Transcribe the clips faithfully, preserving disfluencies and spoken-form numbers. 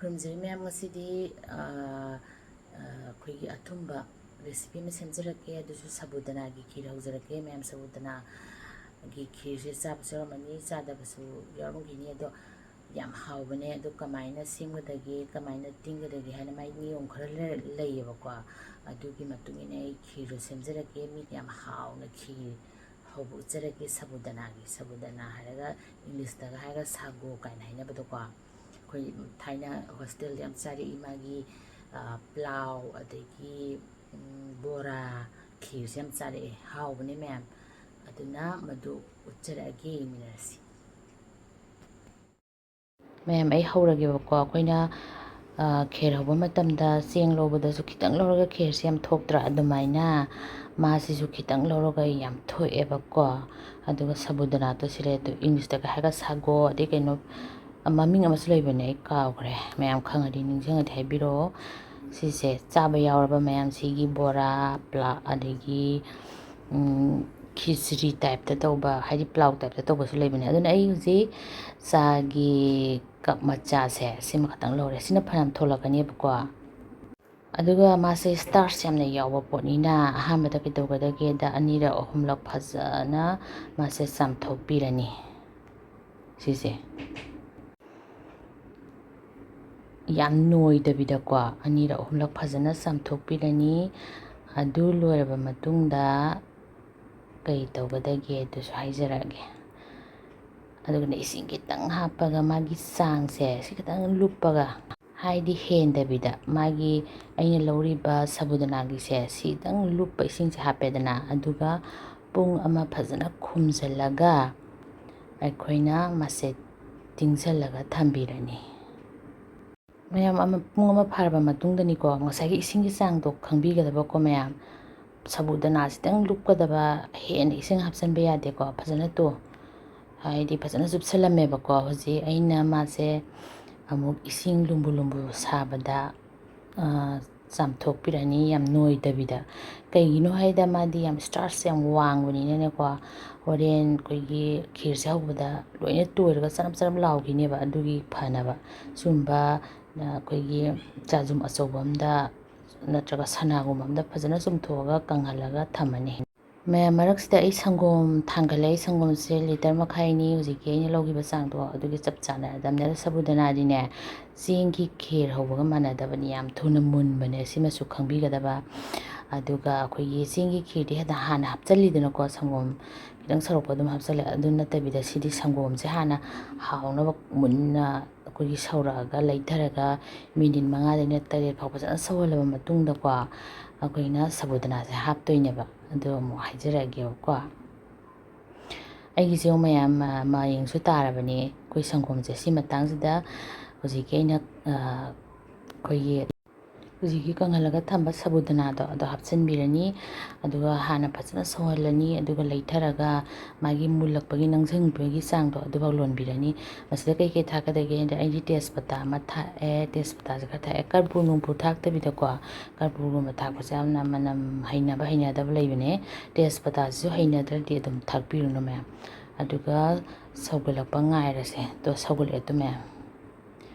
ꯈꯨꯔꯨꯝꯖꯔꯤ ꯃꯌꯥꯝ, ꯉꯁꯤꯗꯤ ꯑ, ꯑ, ꯑꯩꯈꯣꯏꯒꯤ ꯑꯊꯨꯝꯕ recipe ꯑꯃ ꯁꯦꯝꯖꯔꯛꯀꯦ, ꯑꯗꯨꯁꯨ ꯁꯥꯕꯨꯗꯅꯥꯒꯤ ꯈꯤꯔ ꯍꯧꯖꯔꯛꯀꯦ ꯃꯌꯥꯝ꯫ ꯁꯥꯕꯨꯗꯅꯥꯒꯤ ꯈꯤꯔꯁꯦ ꯆꯥꯕꯁꯨ ꯌꯥꯎꯔꯝꯃꯅꯤ, ꯆꯥꯗꯕꯁꯨ ꯌꯥꯎꯔꯝꯈꯤꯅꯤ꯫ ꯑꯗꯣ ꯌꯥꯝ ꯍꯥꯎꯕꯅꯦ꯫ ꯑꯗꯣ ꯀꯃꯥꯏꯅ ꯁꯦꯝꯒꯗꯒꯦ, ꯀꯃꯥꯏꯅ ꯇꯤꯡꯒꯗꯒꯦ ꯍꯥꯏꯅ ꯃꯥꯏ ꯅꯤꯌꯣꯝ ꯈꯔ ꯂꯩ-, ꯂꯩꯌꯦꯕꯀꯣ꯫ ꯑꯗꯨꯒꯤ ꯃꯇꯨꯡ ꯏꯟꯅ ꯑꯩ ꯈꯤꯔꯗꯣ ꯁꯦꯝꯖꯔꯛꯀꯦ꯫ ꯃꯤꯅ ꯌꯥꯝ ꯍꯥꯎꯅ ꯈꯤꯔ ꯍꯧꯕ ꯎꯠꯆꯔꯛꯀꯦ꯫ ꯁꯥꯕꯨꯗꯅꯥꯒꯤ, ꯁꯥꯕꯨꯗꯅꯥ ꯍꯥꯏꯔꯒ Englishꯇꯒ ꯍꯥꯏꯔꯒ ꯁꯥꯒꯣ ꯀꯥꯏꯅ ꯍꯥꯏꯅꯕꯗꯣꯀꯣ꯫ ꯑꯩꯈꯣꯏ ꯊꯥꯏꯅ hostelꯗ ꯌꯥꯝ ꯆꯥꯔꯛꯏ ꯃꯥꯒꯤ, ꯑ, ꯄ꯭ꯂꯥꯎ, ꯑꯗꯒꯤ, ꯎꯝ, ꯕꯣꯔꯥ, ꯈꯤꯔꯁꯦ ꯌꯥꯝ ꯆꯥꯔꯛꯑꯦ꯫ ꯍꯥꯎꯕꯅꯦ ꯃꯌꯥꯝ꯫ ꯑꯗꯨꯅ ꯃꯗꯨ ꯎꯠꯆꯔꯛꯑꯒꯦ, ꯌꯦꯡꯃꯤꯟꯅꯔꯁꯤ꯫ ꯃꯌꯥꯝ, ꯑꯩ ꯍꯧꯔꯒꯦꯕꯀꯣ꯫ ꯑꯩꯈꯣꯏꯅ, ꯑ, ꯈꯦꯔ ꯍꯧꯕ ꯃꯇꯝꯗ ꯆꯦꯡ ꯂꯧꯕꯗꯁꯨ ꯈꯤꯇꯪ ꯂꯧꯔꯒ ꯈꯦꯔꯁꯦ ꯌꯥꯝ ꯊꯣꯛꯇ꯭ꯔꯥ? ꯑꯗꯨꯃꯥꯏꯅ ꯃꯥꯁꯤꯁꯨ ꯈꯤꯇꯪ ꯂꯧꯔꯒ ꯌꯥꯝ ꯊꯣꯛꯑꯦꯕꯀꯣ꯫ ꯑꯗꯨꯒ ꯁꯥꯕꯨꯗꯅꯥꯗꯣ ꯁꯤ ꯂꯩꯔꯦ꯫ ꯑꯗꯨ Englishꯇꯒ ꯍꯥꯏꯔꯒ ꯁꯥꯒꯣ, ꯑꯗꯩ ꯀꯩꯅꯣ, ꯑ, ꯃꯃꯤꯡ ꯑꯃꯁꯨ ꯂꯩꯕꯅꯦ, ꯑꯩ ꯀꯥꯎꯈ꯭ꯔꯦ꯫ ꯃꯌꯥꯝ ꯈꯪꯉꯗꯤ ꯅꯤꯡꯁꯤꯡꯉꯗꯤ ꯍꯥꯏꯕꯤꯔꯛꯑꯣ꯫ ꯁꯤꯁꯦ ꯆꯥꯕ ꯌꯥꯎꯔꯕ ꯃꯌꯥꯝꯁꯤꯒꯤ ꯕꯣꯔꯥ, ꯄ꯭ꯂꯥ-, ꯑꯗꯒꯤ, ꯎꯝ, ꯈꯤꯆ꯭ꯔꯤ typeꯇ ꯇꯧꯕ, ꯍꯥꯏꯗꯤ ꯄ꯭ꯂꯥꯎ typeꯇ ꯇꯧꯕꯁꯨ ꯂꯩꯕꯅꯦ꯫ ꯑꯗꯨꯅ ꯑꯩ ꯍꯧꯖꯤꯛ ꯆꯥꯒꯤ cup ꯃꯆꯥꯁꯦ ꯁꯤꯃ ꯈꯛꯇꯪ ꯂꯧꯔꯦ꯫ ꯁꯤꯅ ꯐꯅꯌꯥꯝ ꯊꯣꯛꯂꯛꯀꯅꯦꯕꯀꯣ꯫ ꯑꯗꯨꯒ ꯃꯥꯁꯦ starch ꯌꯥꯝꯅ ꯌꯥꯎꯕ ꯄꯣꯠꯅꯤꯅ ꯑꯍꯥꯟꯕꯗ ꯀꯩꯗꯧꯒꯗꯒꯦꯗ ꯑꯅꯤꯔꯛ ꯑꯍꯨꯝꯂꯛ ꯐꯖꯅ ꯃꯥꯁꯦ ꯆꯥꯝꯊꯣꯛꯄꯤꯔꯅꯤ꯫ ꯁꯤꯁꯦ ꯌꯥꯝ ꯅꯣꯏꯗꯕꯤꯗꯀꯣ ꯑꯅꯤꯔꯛ ꯑꯍꯨꯝꯂꯛ ꯐꯖꯅ ꯆꯥꯝꯊꯣꯛꯄꯤꯔꯅꯤ꯫ ꯑꯗꯨ ꯂꯣꯏꯔꯕ ꯃꯇꯨꯡꯗ ꯀꯩ ꯇꯧꯒꯗꯒꯦ ꯑꯗꯨꯁꯨ ꯍꯥꯏꯖꯔꯛꯑꯒꯦ꯫ ꯑꯗꯨꯒꯅꯦ ꯏꯁꯤꯡ ꯈꯤꯇꯪ ꯍꯥꯞꯄꯒ ꯃꯥꯒꯤ ꯆꯥꯡꯁꯦ ꯁꯤ ꯈꯤꯇꯪ ꯂꯨꯞꯄꯒ, ꯍꯥꯏꯗꯤ ꯍꯦꯟꯗꯕꯤꯗ, ꯃꯥꯒꯤ ꯑꯩꯅ ꯂꯧꯔꯤꯕ ꯁꯥꯕꯨꯗꯅꯥꯒꯤꯁꯦ ꯁꯤꯗꯪ ꯂꯨꯞꯄ ꯏꯁꯤꯡꯁꯦ ꯍꯥꯞꯄꯦꯗꯅ, ꯑꯗꯨꯒ ꯄꯨꯡ ꯑꯃ ꯐꯖꯅ ꯈꯨꯝꯖꯤꯜꯂꯒ ꯑꯩꯈꯣꯏꯅ ꯃꯁꯦ ꯇꯤꯡꯁꯤꯜꯂꯒ ꯊꯝꯕꯤꯔꯅꯤ꯫ ꯃꯌꯥꯝ, ꯑꯃ, ꯄꯨꯡ ꯑꯃ ꯐꯥꯔꯕ ꯃꯇꯨꯡꯗꯅꯤꯀꯣ, ꯉꯁꯥꯏꯒꯤ ꯏꯁꯤꯡꯒꯤ ꯆꯥꯡꯗꯣ ꯈꯪꯕꯤꯒꯗꯕꯀꯣ ꯃꯌꯥꯝ꯫ ꯁꯥꯕꯨꯗꯅꯥꯁꯤꯗꯪ ꯂꯨꯞꯀꯗꯕ, ꯍꯦꯟꯅ ꯏꯁꯤꯡ ꯍꯥꯞꯆꯤꯟꯕ ꯌꯥꯗꯦꯀꯣ꯫ ꯐꯖꯅ ꯇꯣ-, ꯍꯥꯏꯗꯤ ꯐꯖꯅ ꯆꯨꯞꯁꯜꯂꯝꯃꯦꯕꯀꯣ꯫ ꯍꯧꯖꯤꯛ ꯑꯩꯅ ꯃꯥꯁꯦ ꯑꯃꯨꯛ ꯏꯁꯤꯡ ꯂꯨꯝꯕꯨ ꯂꯨꯝꯕꯨ ꯁꯥꯕꯗ, ꯑ, ꯆꯥꯝꯊꯣꯛꯄꯤꯔꯅꯤ, ꯌꯥꯝ ꯅꯣꯏꯗꯕꯤꯗ꯫ ꯀꯩꯒꯤꯅꯣ ꯍꯥꯏꯗ ꯃꯥꯗꯤ ꯌꯥꯝ starch ꯌꯥꯝ ꯋꯥꯡꯕꯅꯤꯅꯅꯦꯀꯣ, ꯍꯣꯔꯦꯟ ꯑꯩꯈꯣꯏꯒꯤ ꯈꯤꯔꯁꯦ ꯍꯧꯕꯗ ꯂꯣꯏꯅ ꯇꯣꯏꯔꯒ ꯆꯔꯝ ꯆꯔꯝ ꯂꯥꯎꯈꯤꯅꯦꯕ꯫ ꯑꯗꯨꯒꯤ ꯐꯅꯕ ꯁꯨꯝꯕ ꯑꯩꯈꯣꯏꯒꯤ ꯆꯥꯖꯨꯝ ꯑꯆꯧꯕ ꯑꯝꯗ ꯅꯠꯇ꯭ꯔꯒ ꯁꯅꯥꯒꯨꯝꯕ ꯑꯝꯗ ꯐꯖꯅ ꯆꯨꯝꯊꯣꯛꯑꯒ ꯀꯪꯍꯜꯂꯒ ꯊꯝꯃꯅꯤ꯫ ꯃꯌꯥꯝ ꯃꯔꯛꯁꯤꯗ ꯑꯩ ꯁꯪꯒꯣꯝ ꯊꯥꯡꯒꯠꯂꯦ꯫ ꯑꯩ ꯁꯪꯒꯣꯝꯁꯦ ꯂꯤꯇꯔ ꯃꯈꯥꯏꯅꯤ, ꯍꯧꯖꯤꯛꯀꯤ ꯑꯩꯅ ꯂꯧꯈꯤꯕ ꯆꯥꯡꯗꯣ ꯑꯗꯨꯒꯤ ꯆꯞ ꯆꯥꯟꯅꯔꯗꯕꯅꯦ꯫ ꯑꯗꯣ ꯁꯕꯨꯗꯅꯥꯗꯤꯅꯦ ꯆꯦꯡꯒꯤ ꯈꯦꯔ ꯍꯧꯕꯒ ꯃꯥꯟꯅꯗꯕꯅꯤ, ꯌꯥꯝ ꯊꯨꯅ ꯃꯨꯟꯕꯅꯦ, ꯁꯤꯃꯁꯨ ꯈꯪꯕꯤꯒꯗꯕ꯫ ꯑꯗꯨꯒ ꯑꯩꯈꯣꯏꯒꯤ ꯆꯦꯡꯒꯤ ꯈꯦꯔꯗꯤ ꯍꯦꯛꯇ ꯍꯥꯟꯅ ꯍꯥꯞꯆꯤꯜꯂꯤꯗꯅꯀꯣ, ꯁꯪꯒꯣꯝ ꯈꯤꯇꯪ ꯁꯧꯔꯛꯄ ꯑꯗꯨꯝ ꯍꯥꯞꯆꯤꯜꯂꯦ꯫ ꯑꯗꯨ ꯅꯠꯇꯕꯤꯗ ꯁꯤꯗꯤ ꯁꯪꯒꯣꯝꯁꯦ ꯍꯥꯟꯅ ꯍꯥꯎꯅꯕ ꯃꯨꯟꯅ ꯑꯩꯈꯣꯏꯒꯤ ꯁꯧꯔꯛꯑꯒ ꯂꯩꯊꯔꯒ ꯃꯤꯅꯤꯠ ꯃꯉꯥꯗꯩꯅ ꯇꯔꯦꯠ ꯐꯥꯎ ꯐꯖꯅ ꯁꯧꯍꯜꯂꯕ ꯃꯇꯨꯡꯗꯀꯣ, ꯑꯩꯈꯣꯏꯅ ꯁꯕꯨꯗꯅꯥꯁꯦ ꯍꯥꯞꯇꯣꯏꯅꯦꯕ꯫ ꯑꯗꯨ ꯑꯃꯨꯛ ꯍꯥꯏꯖꯔꯛꯑꯒꯦꯕꯀꯣ꯫ ꯑꯩꯒꯤꯁꯦ ꯃꯌꯥꯝ, ꯑ, ꯃꯌꯦꯡꯁꯨ ꯇꯥꯔꯕꯅꯤ꯫ ꯑꯩꯈꯣꯏ ꯁꯪꯒꯣꯝꯁꯦ ꯁꯤ ꯃꯇꯥꯡꯁꯤꯗ ꯍꯧꯖꯤꯛꯀꯤ ꯑꯩꯅ, ꯑ, ꯑꯩꯈꯣꯏꯒꯤ ꯍꯧꯖꯤꯛꯀꯤ ꯀꯪꯍꯜꯂꯒ ꯊꯝꯕ ꯁꯕꯨꯗꯅꯥꯗꯣ ꯑꯗꯣ ꯍꯥꯞꯆꯤꯟꯕꯤꯔꯅꯤ꯫ ꯑꯗꯨꯒ ꯍꯥꯟꯅ ꯐꯖꯅ ꯁꯧꯍꯜꯂꯅꯤ꯫ ꯑꯗꯨꯒ ꯂꯩꯊꯔꯒ ꯃꯥꯒꯤ ꯃꯨꯜꯂꯛꯄꯒꯤ ꯅꯪꯁꯤꯟꯕꯒꯤ ꯆꯥꯡꯗꯣ ꯑꯗꯨꯐꯥꯎ ꯂꯣꯟꯕꯤꯔꯅꯤ꯫ ꯃꯁꯤꯗ ꯀꯩꯀꯩ ꯊꯥꯛꯀꯗꯒꯦ ꯍꯥꯏꯗꯤ ꯑꯩꯗꯤ ꯇꯦꯖꯄꯇꯥ ꯑꯃ ꯊꯥꯛꯑꯦ, ꯇꯦꯖꯄꯇꯥꯁꯦ ꯈꯔ ꯊꯥꯛꯑꯦ꯫ ꯀꯔꯄꯨꯔ ꯅꯨꯡꯄꯨꯔ ꯊꯥꯛꯇꯕꯤꯗꯀꯣ, ꯀꯔꯄꯨꯔꯒꯨꯝꯕ ꯊꯥꯛꯄꯁꯦ ꯌꯥꯝꯅ ꯃꯅꯝ ꯍꯩꯅꯕ ꯍꯩꯅꯗꯕ ꯂꯩꯕꯅꯦ꯫ ꯇꯦꯖꯄꯇꯥꯁꯤꯁꯨ ꯍꯩꯅꯗ꯭ꯔꯗꯤ ꯑꯗꯨꯝ ꯊꯥꯛꯄꯤꯔꯨꯅꯨ ꯃꯌꯥꯝ꯫ ꯑꯗꯨꯒ ꯁꯧꯒꯠꯂꯛꯄ ꯉꯥꯏꯔꯁꯦ꯫ ꯇꯣ, ꯁꯧꯒꯠꯂꯛꯑꯦ ꯇꯨ ꯃꯌꯥꯝ꯫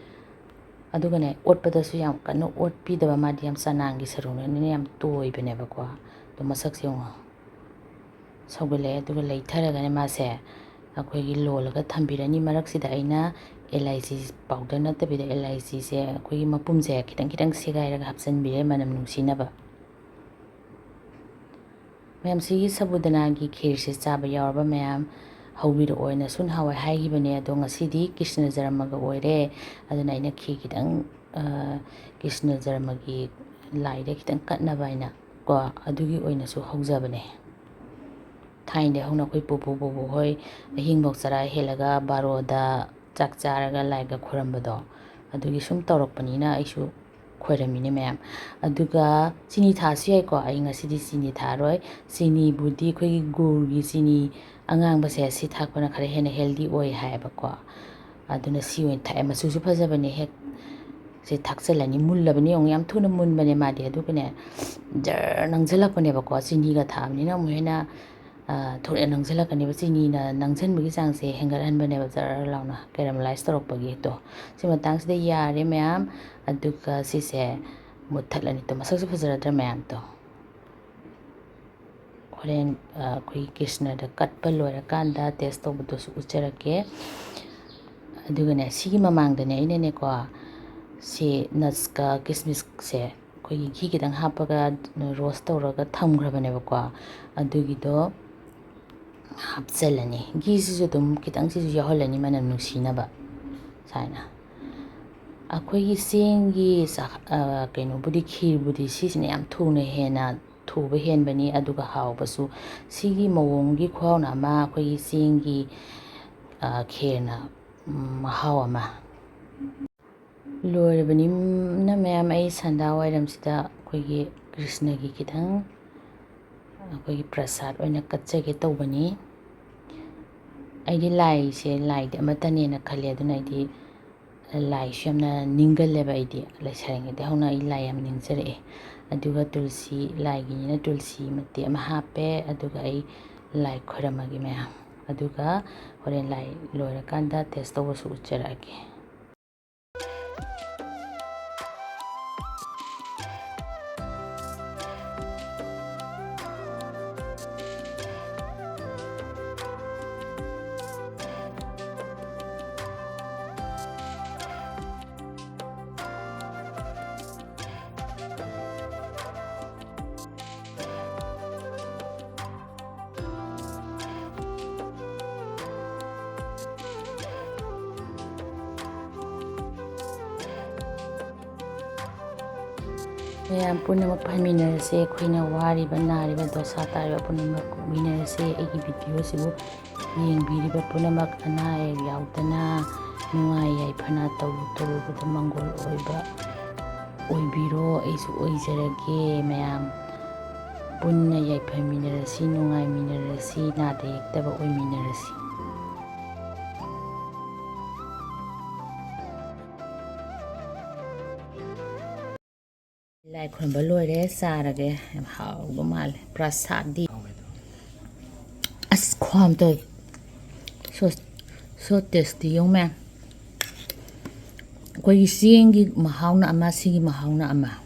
ꯑꯗꯨꯒꯅꯦ, ꯑꯣꯠꯄꯗꯁꯨ ꯌꯥꯝ ꯀꯟꯅ ꯑꯣꯠꯄꯤꯗꯕ, ꯃꯥꯗꯤ ꯌꯥꯝ ꯆꯅꯥꯡꯒꯤ ꯁꯔꯨꯛꯅꯤꯅ ꯌꯥꯝ ꯇꯣꯏꯕꯅꯦꯕꯀꯣ꯫ ꯑꯗꯣ ꯃꯁꯛꯁꯦ ꯌꯦꯡꯉꯣ, ꯁꯧꯒꯠꯂꯛꯑꯦ꯫ ꯑꯗꯨꯒ ꯂꯩꯊꯔꯒꯅꯦ ꯃꯥꯁꯦ ꯑꯩꯈꯣꯏꯒꯤ ꯂꯣꯜꯂꯒ ꯊꯝꯕꯤꯔꯅꯤ꯫ ꯃꯔꯛꯁꯤꯗ ꯑꯩꯅ ꯑꯦꯂꯥꯏꯆꯤ powder ꯅꯠꯇꯕꯤꯗ ꯑꯦꯂꯥꯏꯆꯤꯁꯦ ꯑꯩꯈꯣꯏꯒꯤ ꯃꯄꯨꯝꯁꯦ ꯈꯤꯇꯪ ꯈꯤꯇꯪ ꯁꯦꯒꯥꯏꯔꯒ ꯍꯥꯞꯆꯤꯟꯕꯤꯔꯦ, ꯃꯅꯝ ꯅꯨꯡꯁꯤꯅꯕ꯫ ꯃꯌꯥꯝ, ꯁꯤꯒꯤ ꯁꯕꯨꯗꯅꯥꯒꯤ ꯈꯤꯔꯁꯦ ꯆꯥꯕ ꯌꯥꯎꯔꯕ ꯃꯌꯥꯝ ꯍꯧꯕꯤꯔꯛꯑꯣꯅꯁꯨ ꯅꯍꯥꯟꯋꯥꯏ ꯍꯥꯏꯈꯤꯕꯅꯦ꯫ ꯑꯗꯣ ꯉꯁꯤꯗꯤ ꯀ꯭ꯔꯤꯁꯅ ꯖꯔꯃꯒ ꯑꯣꯏꯔꯦ, ꯑꯗꯨꯅ ꯑꯩꯅ ꯈꯤꯔ ꯈꯤꯇꯪ, ꯑ, ꯀ꯭ꯔꯤꯁꯅ ꯖꯔꯃꯒꯤ ꯂꯥꯏꯗ ꯈꯤꯇꯪ ꯀꯠꯅꯕ ꯍꯥꯏꯅ ꯀꯣ, ꯑꯗꯨꯒꯤ ꯑꯣꯏꯅꯁꯨ ꯍꯧꯖꯕꯅꯦ꯫ ꯊꯥꯏꯅꯗꯩ ꯍꯧꯅ ꯑꯩꯈꯣꯏ ꯄꯨꯄꯨ ꯕꯨꯕꯣꯛ ꯍꯣꯏ ꯑꯍꯤꯡꯐꯧ ꯆꯔꯥ ꯍꯦꯜꯂꯒ ꯕꯥꯔꯣꯗ ꯆꯥꯛ ꯆꯥꯔꯒ ꯂꯥꯏꯒ ꯈꯨꯔꯝꯕꯗꯣ, ꯑꯗꯨꯒꯤ ꯁꯨꯝ ꯇꯧꯔꯛꯄꯅꯤꯅ ꯑꯩꯁꯨ ꯈꯣꯏꯔꯝꯃꯤꯅꯦ ꯃꯌꯥꯝ꯫ ꯑꯗꯨꯒ ꯆꯤꯅꯤ ꯊꯥꯛꯑꯁꯨ ꯌꯥꯏꯀꯣ꯫ ꯑꯩ ꯉꯁꯤꯗꯤ ꯆꯤꯅꯤ ꯊꯥꯛꯑꯔꯣꯏ꯫ ꯆꯤꯅꯤꯕꯨꯗꯤ ꯑꯩꯈꯣꯏꯒꯤ ꯒꯨꯔꯒꯤ ꯆꯤꯅꯤ ꯑꯉꯥꯡꯕꯁꯦ, ꯁꯤ ꯊꯥꯛꯄꯅ ꯈꯔ ꯍꯦꯟꯅ healthy ꯑꯣꯏ ꯍꯥꯏꯌꯦꯕꯀꯣ꯫ ꯑꯗꯨꯅ ꯁꯤ ꯑꯣꯏꯅ ꯊꯥꯛꯑꯦ꯫ ꯃꯆꯨꯁꯨ ꯐꯖꯕꯅꯦ꯫ ꯍꯦꯛ ꯁꯤ ꯊꯥꯛꯆꯜꯂꯅꯤ꯫ ꯃꯨꯜꯂꯕꯅꯤ ꯌꯦꯡꯉꯨ, ꯌꯥꯝ ꯊꯨꯅ ꯃꯨꯟꯕꯅꯦ ꯃꯥꯗꯤ꯫ ꯑꯗꯨꯒꯅꯦ, ꯖꯔ ꯅꯪꯁꯤꯜꯂꯛꯄꯅꯦꯕꯀꯣ꯫ ꯆꯤꯅꯤꯒ ꯊꯥꯛꯑꯕꯅꯤꯅ ꯑꯃꯨꯛ ꯍꯦꯟꯅ ꯊꯨꯅ ꯅꯪꯁꯤꯜꯂꯛꯀꯅꯦꯕ꯫ ꯆꯤꯅꯤꯅ ꯅꯪꯁꯤꯟꯕꯒꯤ ꯆꯥꯡꯁꯦ ꯍꯦꯟꯒꯠꯍꯟꯕꯅꯦꯕ, ꯖꯔ ꯂꯥꯎꯅ caramelize ꯇꯧꯔꯛꯄꯒꯤ꯫ ꯇꯣ, ꯁꯤ ꯃꯇꯥꯡꯁꯤꯗ ꯌꯥꯔꯦ ꯃꯌꯥꯝ꯫ ꯑꯗꯨꯒ ꯁꯤꯁꯦ ꯃꯨꯠꯊꯠꯂꯅꯤ꯫ ꯇꯣ, ꯃꯁꯛꯁꯨ ꯐꯖꯔꯗ꯭ꯔꯥ ꯃꯌꯥꯝ? ꯇꯣ, ꯍꯣꯔꯦꯟ ꯑꯩꯈꯣꯏ ꯀ꯭ꯔꯤꯁꯅꯗ ꯀꯠꯄ ꯂꯣꯏꯔꯀꯥꯟꯗ ꯇꯦꯁ ꯇꯧꯕꯗꯨꯁꯨ ꯎꯠꯆꯔꯛꯀꯦ꯫ ꯑꯗꯨꯒꯅꯦ, ꯁꯤꯒꯤ ꯃꯃꯥꯡꯗꯅꯦ ꯑꯩꯅꯅꯦꯀꯣ, ꯁꯤ nutsꯀ ꯀꯤꯁꯃꯤꯁꯁꯦ ꯑꯩꯈꯣꯏꯒꯤ ꯘꯤ ꯈꯤꯇꯪ ꯍꯥꯞꯄꯒ ꯔꯣꯁ ꯇꯧꯔꯒ ꯊꯝꯈ꯭ꯔꯕꯅꯦꯕꯀꯣ꯫ ꯑꯗꯨꯒꯤꯗꯣ ꯍꯥꯞꯆꯤꯜꯂꯅꯤ꯫ ꯘꯤꯁꯤꯁꯨ ꯑꯗꯨꯝ ꯈꯤꯇꯪꯁꯤꯁꯨ ꯌꯥꯎꯍꯜꯂꯅꯤ, ꯃꯅꯝ ꯅꯨꯡꯁꯤꯅꯕ꯫ ꯁꯨꯃꯥꯏꯅ ꯑꯩꯈꯣꯏꯒꯤ ꯆꯦꯡꯒꯤ ꯆꯥꯛ-, ꯑ, ꯀꯩꯅꯣꯕꯨꯗꯤ, ꯈꯤꯔꯕꯨꯗꯤ ꯁꯤꯁꯤꯅ ꯌꯥꯝ ꯊꯨꯅ ꯍꯦꯟꯅ ꯊꯨꯕ ꯍꯦꯟꯕꯅꯤ, ꯑꯗꯨꯒ ꯍꯥꯎꯕꯁꯨ꯫ ꯁꯤꯒꯤ ꯃꯑꯣꯡꯒꯤ ꯈꯨꯍꯥꯎꯅ ꯑꯃ, ꯑꯩꯈꯣꯏꯒꯤ ꯆꯦꯡꯒꯤ, ꯑ, ꯈꯦꯔꯅ, ꯎꯝ, ꯃꯍꯥꯎ ꯑꯃ꯫ ꯂꯣꯏꯔꯕꯅꯤꯅ ꯃꯌꯥꯝ, ꯑꯩ ꯁꯟꯗꯥ ꯋꯥꯏꯔꯝꯁꯤꯗ ꯑꯩꯈꯣꯏꯒꯤ ꯀ꯭ꯔꯤꯁꯅꯒꯤ ꯈꯤꯇꯪ ꯑꯩꯈꯣꯏꯒꯤ ꯄ꯭ꯔꯁꯥꯗ ꯑꯣꯏꯅ ꯀꯠꯆꯒꯦ ꯇꯧꯕꯅꯤ꯫ ꯑꯩꯗꯤ ꯂꯥꯏꯁꯦ, ꯂꯥꯏꯗꯤ ꯑꯃꯠꯇꯅꯦꯅ ꯈꯜꯂꯦ, ꯑꯗꯨꯅ ꯑꯩꯗꯤ ꯂꯥꯏꯁꯨ ꯌꯥꯝꯅ ꯅꯤꯡꯒꯜꯂꯦꯕ꯫ ꯑꯩꯗꯤ ꯂꯩꯁꯥꯔꯤꯉꯩꯗꯒꯤ ꯍꯧꯅ ꯑꯩ ꯂꯥꯏ ꯌꯥꯝ ꯅꯤꯡꯖꯔꯛꯑꯦ꯫ ꯑꯗꯨꯒ ꯇꯨꯜꯁꯤ, ꯂꯥꯏꯒꯤꯅꯤꯅ ꯇꯨꯜꯁꯤ ꯃꯇꯦꯛ ꯑꯃ ꯍꯥꯞꯄꯦ, ꯑꯗꯨꯒ ꯑꯩ ꯂꯥꯏ ꯈꯣꯏꯔꯝꯃꯒꯦ ꯃꯌꯥꯝ꯫ ꯑꯗꯨꯒ ꯍꯣꯔꯦꯟ ꯂꯥꯏ ꯂꯣꯏꯔꯀꯥꯟꯗ ꯇꯦꯁ ꯇꯧꯕꯁꯨ ꯎꯠꯆꯔꯛꯑꯒꯦ꯫ ꯃꯌꯥꯝ ꯄꯨꯝꯅꯃꯛ ꯐꯝꯃꯤꯟꯅꯔꯁꯦ꯫ ꯑꯩꯈꯣꯏꯅ ꯋꯥꯔꯤꯕ, ꯅꯥꯔꯤꯕ, ꯗꯣꯁꯥ ꯇꯥꯔꯤꯕ ꯄꯨꯝꯅꯃꯛ ꯀꯣꯛꯃꯤꯟꯅꯔꯁꯦ꯫ ꯑꯩꯒꯤ ꯚꯤꯗꯤꯑꯣꯁꯤꯕꯨ ꯌꯦꯡꯕꯤꯔꯤꯕ ꯄꯨꯝꯅꯃꯛ ꯑꯅꯥ ꯑꯌꯦꯛ ꯌꯥꯎꯗꯅ ꯅꯨꯡꯉꯥꯏ ꯌꯥꯏꯐꯅ ꯇꯧꯔꯨ ꯇꯧꯔꯨꯕꯗ ꯃꯪꯒꯣꯜ ꯑꯣꯏꯕ ꯑꯣꯏꯕꯤꯔꯣ꯫ ꯑꯩꯁꯨ ꯑꯣꯏꯖꯔꯒꯦ꯫ ꯃꯌꯥꯝ ꯄꯨꯟꯅ ꯌꯥꯏꯐꯃꯤꯟꯅꯔꯁꯤ, ꯅꯨꯡꯉꯥꯏꯃꯤꯟꯅꯔꯁꯤ, ꯅꯥꯗ ꯌꯦꯛꯇꯕ ꯑꯣꯏꯃꯤꯟꯅꯔꯁꯤ꯫ ꯂꯥꯏ ꯈꯨꯔꯨꯝꯕ ꯂꯣꯏꯔꯦ, ꯆꯥꯔꯒꯦ꯫ ꯌꯥꯝ ꯍꯥꯎꯕ ꯃꯥꯜꯂꯦ ꯄ꯭ꯔꯁꯥꯗꯤ꯫ ꯍꯥꯎꯅ ꯇꯧꯋꯤ꯫ So, so tasty, ꯌꯦꯡꯉꯨ ꯃꯌꯥꯝ꯫ ꯑꯩꯈꯣꯏꯒꯤ ꯆꯦꯡꯒꯤ ꯃꯍꯥꯎꯅ ꯑꯃ, ꯁꯤꯒꯤ ꯃꯍꯥꯎꯅ ꯑꯃ꯫